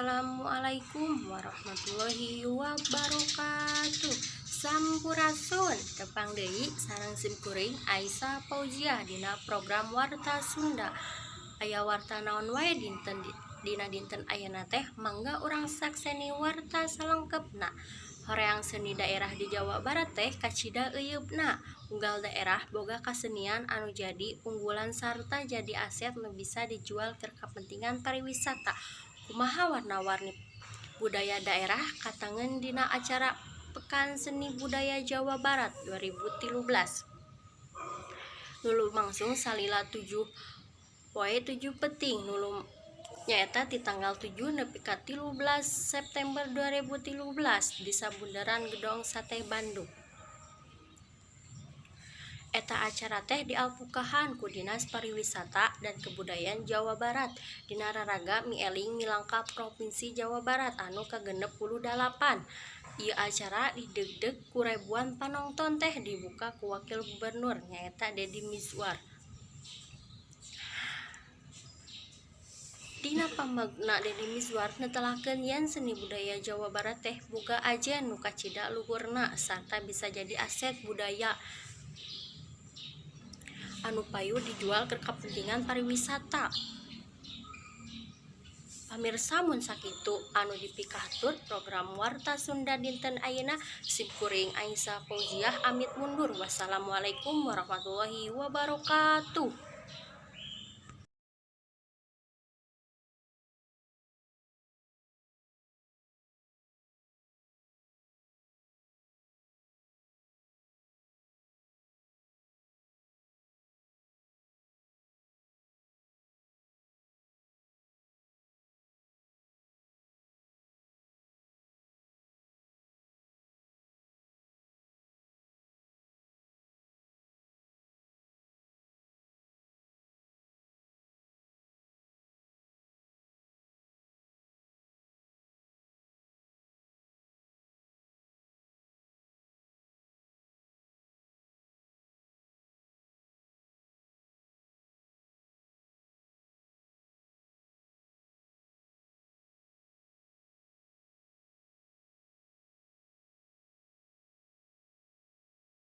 Assalamualaikum warahmatullahi wabarakatuh. Sampurasun, tepang deui sareng simkuring Aisyah Fauziah dina program Warta Sunda. Aya warta naon wae dinten dina dinten ayeuna teh? Mangga urang sakseni warta salengkepna. Hoream seni daerah di Jawa Barat teh kacida euyeupna. Unggal daerah boga kasenian anu jadi unggulan sarta jadi aset nu bisa dijual keur kapentingan pariwisata. Kumaha warna-warni budaya daerah katangeun dina acara Pekan Seni Budaya Jawa Barat 2013 nu lumangsung salila 7 poe 7 peuting nu nyaeta ti tanggal 7 nepi ka 13 September 2013 di Sabunderan Gedong Sate, Bandung. Eta acara teh dialpukahan ku Dinas Pariwisata dan Kebudayaan Jawa Barat dina raraga mieling milangkah Propinsi Jawa Barat anu ka-68. Ieu acara didegdeg ku ribuan panonton teh dibuka ku Wakil Gubernur, nyaeta Deddy Mizwar. Dina pamegna, Deddy Mizwar netelakeun yen seni budaya Jawa Barat teh boga ajen nu kacida luhurna sarta bisa jadi aset budaya anu payu dijual keur kapentingan pariwisata. Pamirsa, mun sakitu anu dipikahatur program Warta Sunda dinten ayeuna. Simkuring Aisyah Fauziah amit mundur. Wassalamualaikum warahmatullahi wabarakatuh.